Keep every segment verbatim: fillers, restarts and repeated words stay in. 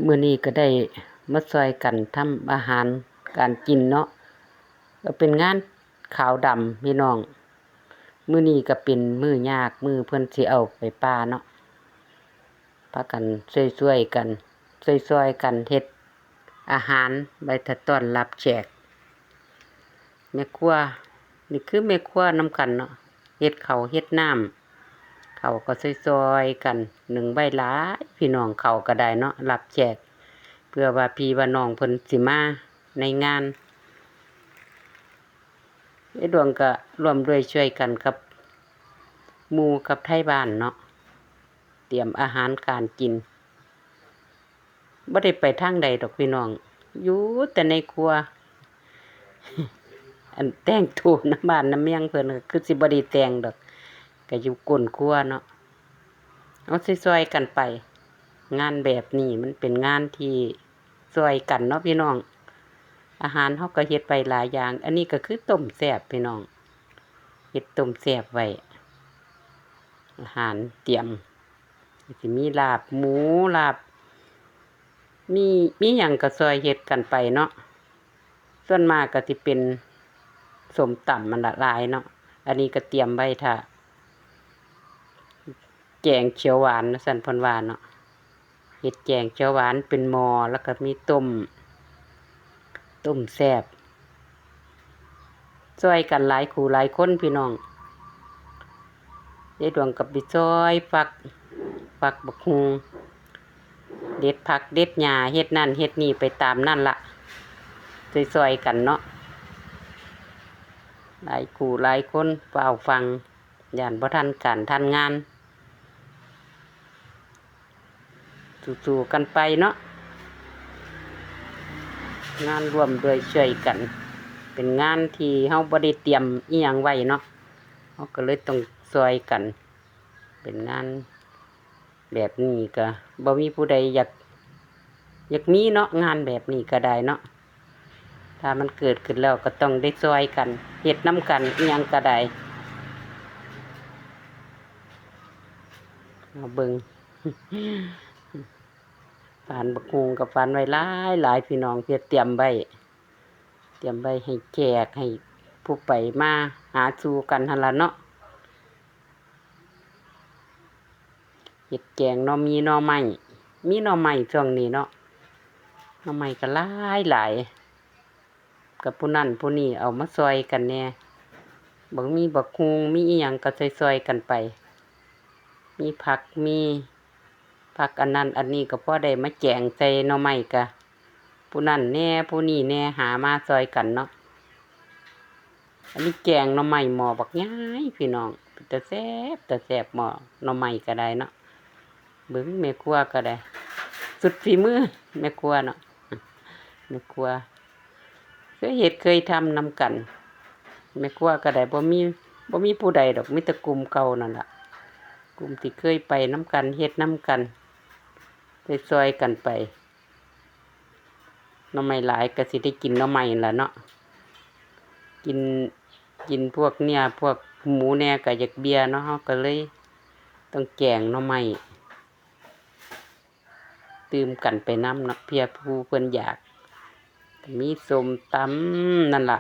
มื้อนี้ก็ได้มาซ่อยกันทำอาหารการกินเนาะ ก็เป็นงานขาวดำพี่น้อง มื้อนี้ก็เป็นมื้อยาก มื้อเพิ่นสิเอาไปป่าเนาะ พากันซ่อยๆกัน ซ่อยๆกันเฮ็ดอาหารไว้ถ้าต้อนรับแขก แม่ครัว นี่คือแม่ครัวนำกันเนาะ เฮ็ดข้าวเฮ็ดน้ำ ข้าวก็ซ่อยๆกัน นึ่งไว้หลาย พี่น้อง ข้าวก็ได้เนาะ รับแขก เพื่อว่าพี่ว่าน้องเพิ่นสิมาในงาน ยายดวงก็ร่วมด้วยช่วยกันกับหมู่กับไทบ้านเนาะ เตรียมอาหารการกิน บ่ได้ไปทางใดดอกพี่น้อง อยู่แต่ในครัว อันแต่งตัวนำบ้านนำเมืองเพิ่นก็คือสิบ่ได้แต่งดอก ก็อยู่ก้นครัวเนาะ เอาซ่อยๆกันไป งานแบบนี้มันเป็นงานที่ซ่อยกันเนาะพี่น้อง อาหารเฮาก็เฮ็ดไว้หลายอย่าง อันนี้ก็คือต้มแซ่บพี่น้อง เฮ็ดต้มแซ่บไว้ อาหารเตรียม สิมีลาบหมู ลาบ มี มีหยังก็ซ่อยเฮ็ดกันไปเนาะ ส่วนมากก็สิเป็นส้มตำมันละหลายเนาะ อันนี้ก็เตรียมไว้ถ้า แกงเขียวหวานว่าซั่นเพิ่นว่าเนาะ เฮ็ดแกงเขียวหวานเป็นหม้อ แล้วก็มีต้ม ต้มแซ่บ ซ่อยกันหลายคู่หลายคนพี่น้อง ยายดวงก็ไปซ่อยฟัก ฟักบักหุ่ง เด็ดผักเด็ดหญ้า เฮ็ดนั่นเฮ็ดนี่ไปตามนั่นละ ซ่อยๆกันเนาะ หลายคู่หลายคน ฟ้าวฟั่ง ย้านบ่ทันการทันงาน สู้ๆกันไปเนาะ งานร่วมด้วยช่วยกัน เป็นงานที่เฮาบ่ได้เตรียมอิหยังไว้เนาะ เฮาก็เลยต้องซ่อยกัน เป็นงานแบบนี้ก็บ่มีผู้ใดอยาก อยากมีเนาะ งานแบบนี้ก็ได้เนาะ ถ้ามันเกิดขึ้นแล้วก็ต้องได้ซ่อยกัน เฮ็ดนำกัน อิหยังก็ได้ เอาเบิ่ง ฝานบักหุ่งก็ฝานไว้หลายหลายพี่น้อง เพื่อเตรียมไว้ เตรียมไว้ให้แขก ให้ผู้ไปมาหาสู่กันหั่นล่ะเนาะ เฮ็ดแกงหน่อมีหน่อไม้ มีหน่อไม้ช่วงนี้เนาะ หน่อไม้ก็หลายหลาย กับผู้นั่นผู้นี่เอามาซ่อยกันแหน่ บัก มีบักหุ่ง มีอิหยังก็ซ่อยๆกันไป มีผัก มีผักอันนั้นอันนี้ก็พอได้มาแกงใส่หน่อไม้กะ ผู้นั่นแหน่ ผู้นี่แหน่ หามาซ่อยกันเนาะ อันนี้แกงหน่อไม้หม้อบักใหญ่พี่น้อง เป็นตาแซ่บ ตาแซ่บหม้อหน่อไม้ก็ได้เนาะ เบิ่งแม่ครัวก็ได้ สุดฝีมือแม่ครัวเนาะ แม่ครัว เคยเฮ็ดเคยทำนำกัน แม่ครัวก็ได้ บ่มี บ่มีผู้ใดดอก มีแต่กลุ่มเก่านั่นล่ะ กลุ่มที่เคยไปนำกัน เฮ็ดนำกัน ซ่อยๆกันไป หน่อไม้หลายก็สิได้กินหน่อไม้นั่นล่ะเนาะ กิน กินพวกเนื้อพวกหมูแหน่ก็อยากเบียเนาะ เฮาก็เลยต้องแกงหน่อไม้ ตื่มกันไปนำเนาะ เผื่อผู้เพิ่นอยาก มีส้มตำนั่นล่ะ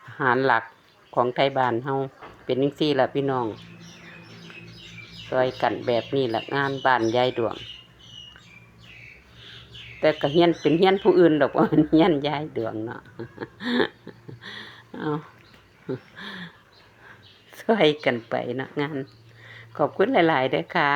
อาหารหลักของไทบ้านเฮา เป็นจั่งซี้ล่ะพี่น้อง ซ่อยกันแบบนี้ล่ะ งานบ้านยายดวง แต่ก็เฮือนเป็นเฮือนผู้อื่นดอก บ่แม่นเฮือนยายดวงเนาะ เอา ซ่อยกันไปเนาะงาน ขอบคุณหลายๆเด้อค่ะ